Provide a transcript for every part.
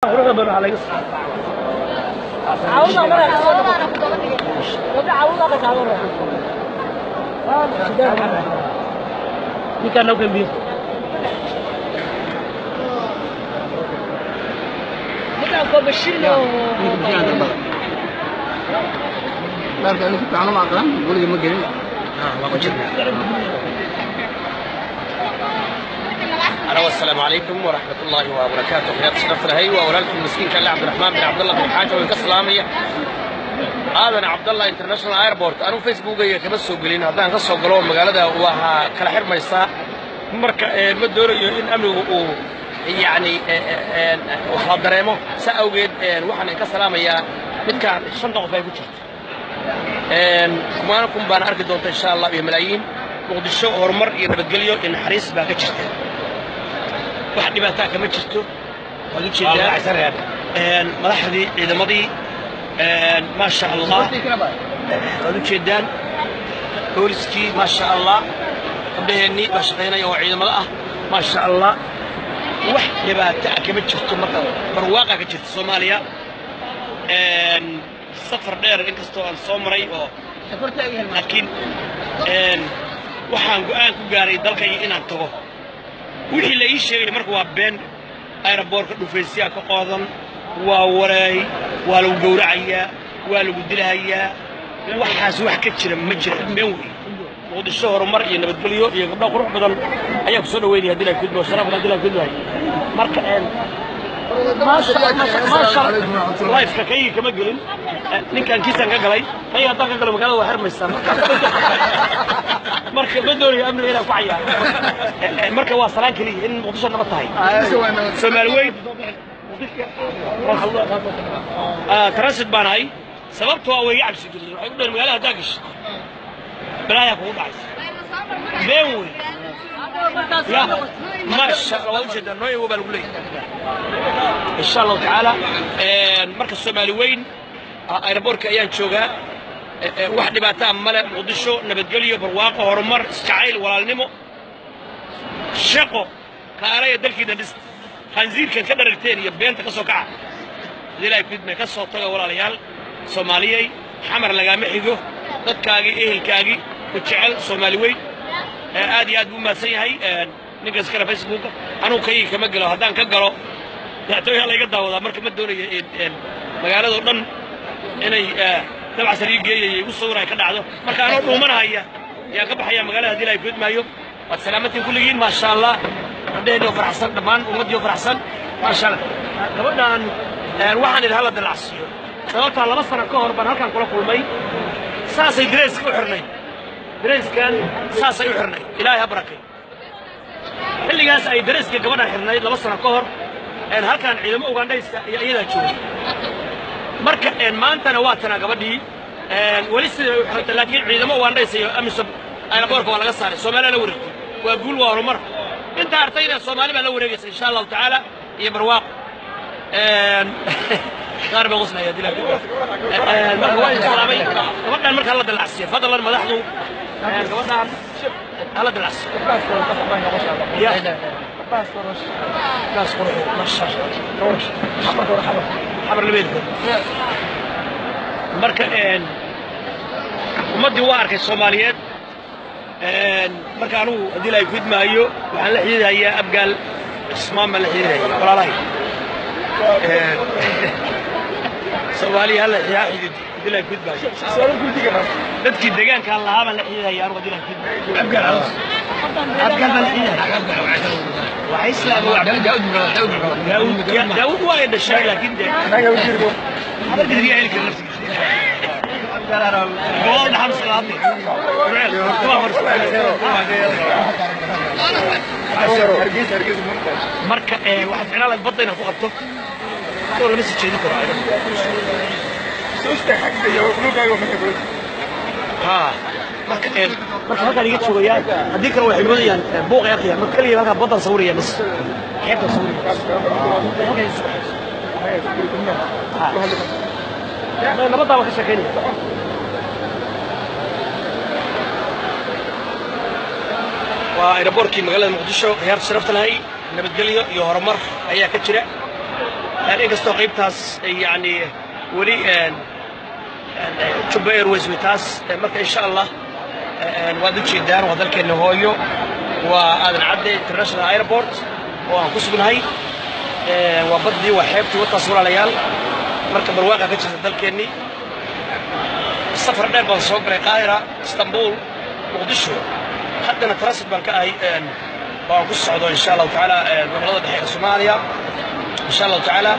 Quruxda badan waxaa laga ninkaan noo keen biyo. Dharka ani si fiican uma aqaan, guriga ma gelin. Waa ku jirnaa. السلام عليكم ورحمة الله وبركاته. خيار شرف لهي وولالكم المسكين كان عبد الرحمن بن عبد الله بن حاجة وينك aadan Cabdallah International Airport. Anuu Facebookayga kama soo gelin, haddaan ka soo galo magaalada waxaa kala xirmaysaa. Marka ma doonayo in amnigu uu yacni wax la dareemo, saa awgeed waxaan idinka salaamayaa midkaan 5 qof ay ku jirto, kumaana kun baana arki doonta insha Allah iyo malaayiin. Muqdisho horumar iyo nabadgelyo iyo naxariis baa ka jirta, wax dhibaataa kama jirto. Waad ujeedaan madaxdii ciidamadii, maasha Allah. Waad ujeedaan booliskii, maasha Allah. Gabdhaheennii baa shaqaynaya oo ciidamada ah, maasha Allah. Wax dhibaato ah kama jirto, marka barwaaqa ka jirta Soomaaliya. Safar dheer inkastoo aan soo maray oo, laakiin waxaan go'aan ku gaaray dalkayga inaan tago. Wixii la ii sheegay marka waa been. Aeroboorka dhufaysyaa ka qoodan, waa wareey, waa lagu gowracayaa, waa lagu dilahayaa. Waxaas wax ka jira ma jira, been wey. Muqdisho horumar iyo nabadgelyo iyo gabdho qurux badan ayaa ku soo dhaweynaya hadii la kudmo sharaf badan hadii la kudmo. Marka lifeka kayga kama gelin, ninkan kiisaan ka galay. Kayga haddaan ka galo magaalada waa xirmaysaa. Marka ma doonayo amniga inaan ku cayaaro. Marka waa salaan keliya in Muqdisho nabad tahay. Soomaali weyn transit baan ahay, sababtoo ah way iga cabsi geliyeen. Waxay u dhaheen magaalada haddaa gashid balaayaa kugu dhacaysa, been wey. Ya maasha Allah, waa ujeedaa nooyawo baa lagu leeyahay insha Allahu tacaala. Marka Soomaali weyn, aeroboortka ayaan joogaa, wax dhibaataa male. Muqdisho nabadgelyo, barwaaqo, horumar, isjacayl, walaalnimo, shaqo. Kaalaya dalkiina dhist, khansiirkan ka dharagteen iyo beenta ka soo kaca. Ilaahay kudme ka soo taga walaalayaal Soomaaliyey. Xamar lagaama xigo, dadkaagii ehelkaagii ku jecel. Soomaali weyn, aad iyo aad buu mahadsan yahay ninka iskale Facebooka. Anugu kayga kama galo, haddaan ka galo madaxtooyaha layga daawadaa. Marka ma doonayo magaaladoo dhan inay dabcasar ii geeyayo igu sawir ay ka dhacdo. Marka anoo dhuumanahaya yaan ka baxaya magaalada haddii ilahay kudmaayo. Waad salaamatiin kulligiin, maasha Allah. Gabdhaheenni oo faraxsan, dhammaan ummaddii oo faraxsan, maasha Allah. Gabadhaan waxaan idhi hala dalacsiiyo, sababtaa 2 sano ka hor baan halkan kula kulmay. Saasay dareeska u xirnay, dareeskan saasay u xirnay. Ilaahay ha barakay. Xilligaas ay dareeska gabadhan xirnayd 2 sano ka hor, halkan ciidamo Ugandhayska iyo iyadaa joogay. Marka maantana waa tanaa gabadhii weli siday u xirantay, laakiin ciidamo Ugandhaysa iyo AMISOM aeroboorka waa laga saaray. Soomaaliya la wareegtay, waa guul, waa horumar. Inta artayna Soomaali baa la wareegaysa insha Allahu tacaala iyo barwaaqo. Qaar baa qoslaya dilaa. Marka waa idin salaamay. Gabadhan marka hala dalacsiyo fadlan, madaxdu gabadhan hala dalacsiyo. Xamar labeedka. Marka ummaddii waa arkay Soomaaliyeed. Marka anugu haddii ilaahay ku idmaayo waxaan la xidhiidhayaa Abgaal Cismaan baan la xidhiidhaya. Walaalahay Soomaaliya hala ha xidhiidho haddii ilaahay ku idmaayo. Dadkii deegaankaan lahaa baan la xidhiidhaya anugu haddii ilaahay ku idmaayo. Abgaal baan la xidhiidhaya. Waxay islaam Daawud waa ay dhashay, laakiin dee habarkiisa yaa heli kara naftigiisa. Gobol dhaxal iskala hadlay. Marka waxaad ficnaan lahayd badda inaad ku qabto oo lama sii jeedin karo. Marka marka halkaan iga joogayaan, haddii kale waxay moodayaan buuqay arkayaan. Marka kaliya halkaan baddan sawiraya bas, xeebtan sawiraya. Nabaddaa baan ka sheekaynaya. Waa aeroboorkii magaalada Muqdisho, khiyaarta sharafta lahay. Nabadgelyo iyo horumar ayaa ka jira. Inkastoo qaybtaas yani weli Jubba Airways way taas. Marka insha Allah waad u jeedaan, waa dalkeenna hooyo, waa Aadan Cadde International Airport oo aan ku sugnahay. Waa baddii, waa xeebtii, wataas walaalayaal. Marka barwaaqa ka jirta dalkeennii. Safar dheer baan soo galay, Qaahira, Istanbul, Muqdisho, haddana transit baan ka ahay oo aan ku socdo insha Allahu tacaala gobollada dhexe ee Soomaaliya insha Allahu tacaala.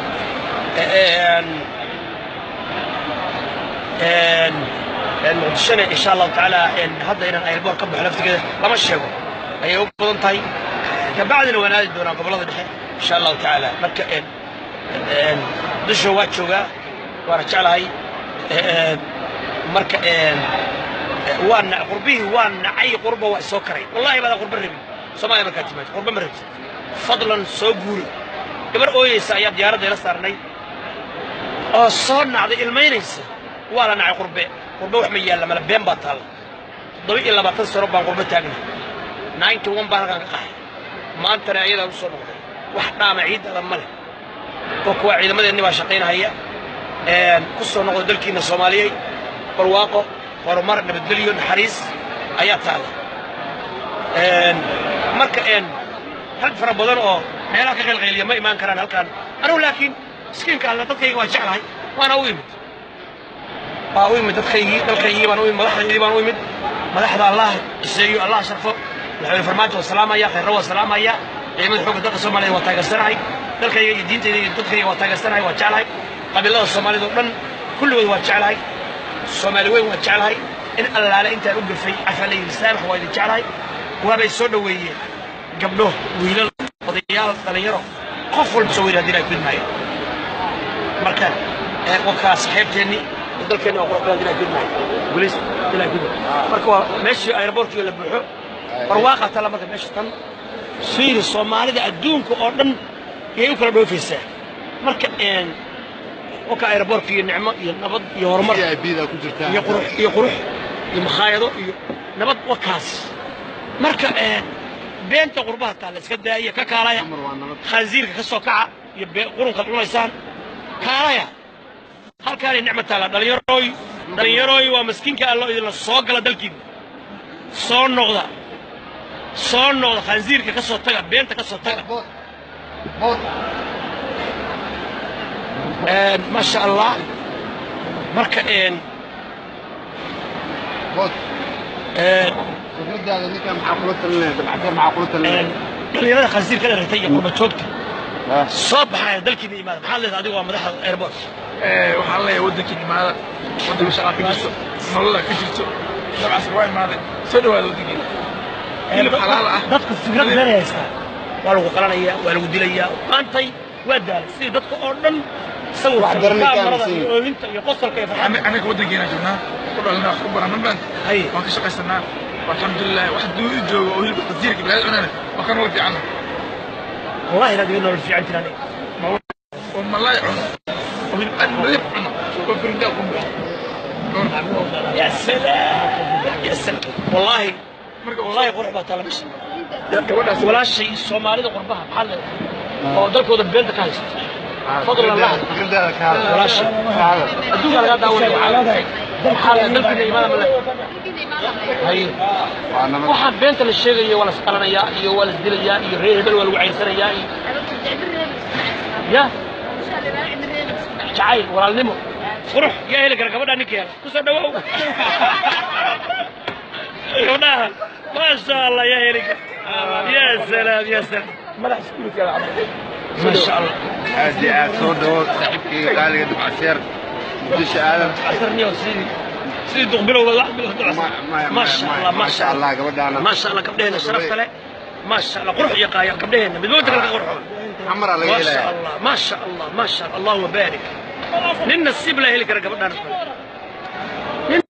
Muqdishona insha Allahu tacaala hadda inaan airport ka baxo laftigeeda lama sheego ayay u badan tahay, kabacdina waan aadi doonaa gobollada dhexe insha Allahu tacaala. Marka Muqdisho waa joogaa, waana jeclahay. Marka waa qurbihii waa nacay, qurba waa soo karay wallahi. Baadaan qurba rabin Soomaaliya markaad timaado, qurba ma rabtid, fadlan soo guuri. Gabar ooyeysa ayaa diyaaradda ila saarnay oo soo nacday, ilmaynaysa. Waa la nacay qurbe, qurbe wax ma yaalla mala, been baa taalla. 27 sano baan qurbo taagnay, 91 baan halkaan ka qaxay, maantana ayadaan u soo noqday. Wax dhaama ciiddaada ma leh oo kuwa ciidamadeenni baa shaqaynahaya. Ku soo noqda dalkiinna Soomaaliyey, barwaaqo, horumar, nabadgelyo, naxariis ayaa taalla. Marka rag fara badan oo meelaha ka qaylqayliya ma imaan karaan halkaan anugu, laakiin miskiinka alla dadkayga waa jeclahay, waana u imid, waa u imid dadkaygii, dalkaygii baan u imid, madaxdaydii baan u imid. Madaxda Allah ciseeyo, Allah sharfo. Madaxweyne Farmaajo waa salaamaya, Khayrro waa salaamaya, ciidamada xoogga dalka Soomaaliya waa taageersanahay, dalkayga iyo diintayda iyo dadkayga waa taageersanahay, waa jeclahay. Qabiilada Soomaalida oo dhan kulligood waa jeclahay, Soomaali weyn waa jeclahay. In allaale intaan u gafay cafa la yidhi, saamax, waa idin jeclahay. Waabay soo dhoweeyeen gabdho, wiilal, odayaal, dhalinyaro, qof walba soo weyri haddii ilahay kudmaayo. Marka wakaa saxiibteennii, dalkeenni waa qurux badan haddii ilahay kudmaayo, guulays ilahay kudmaayo. Marka waa meeshii airportkii la buuxo, barwaaqa tala. Marka meesha tan fiiri, Soomaalida adduunka oo dhan yay u kala dhoofaysaa. Marka wakaa airportka iyo nicmo iyo nabad iyo horumar iyo qurux iyo qurux iyo makhaayado iyo nabad wakaas. Marka beenta qurbaha taalla iska daaya, ka kaalaya khansiirka ka soo kaca iyo qurunkaad cunaysaan, kaalaya halkaanay nicmo taalla. Dhallinyarooy, dhallinyarooy, waa maskiinka allo idinla soo gala dalkiina, soo noqda, soo noqda, khansiirka ka soo taga, beenta ka soo taga. Maasha Allah. Marka dhalinyarada khansiir ka dharatay iyo qurba joogta soo baxaya dalkiina imaada, maxaad leedahay adigu waa madaxda airport? Waxaan leeyahay waddankiina imaada, waddanka shaqaa ka jirto, nololaa ka jirto, dabcas waa imaaday, soo dhawaada waddankiina, hilib xalaal ah. Dadku fikrad beenay haystaa, waa lagu qalanayaa, waa lagu dilayaa. Maantay waa daalay sidii dadka oo dhan sawirka, kaamarada iyo oohinta iyo qosolka iyo farxadda. Anaga waddankeena joognaa, ku dhalanaa, wax ku baranna baan, waan ka shaqaysanaa, alxamdulilah. Wax duudu jooga oo hilibka khasiirka bilaad cunana waa ka nolol fiicanna. Wallahi inaad iga nolol fiican jiraan oo malaay cuno oo hilib aad nadiif cuno oo firindaa ku buuxo. Ya salaam, ya salaam, wallahi wallahi qurux baa taala meesha. Walaashay Soomaalida qurbaha maxaa leedahay oo dalkooda beenta ka haysta? Fadlan la walaashay, adduunka lagaa daawanaya, maxaa leedahay? Dalkiina imaada ma leedahay? Waxaan beenta la sheegayo, waa la isqalanayaa iyo waa la isdilayaa iyo reer hebel waa lagu ceyrsanayaa iyo ya jacayl, walaalnimo, qurux yaa heli kara gabadha ninka hela ku soo dhawow gabdhaha, maasha Allah, yaa heli kara. Ya salaam, ya salaam, madax iskuulka. Maasha Allah, aad iyo aad soo dhawo saaxiibkayga qaaliga Dabcaseer, Muqdisho aadan casarniyo sidii duqbilowga wax bilowda. Maasha Allah, maasha Allah, gabadhaana maasha Allah, gabdhaheena sharafta leh, maasha Allah, qurux iyo qaaya gabdhaheena midba kale ka qurxoon xamara laga maasha helaya. Allah, maasha Allah, maasha Allah, allahuma baarik. Nin nasiib la heli kara gabadhaan kale.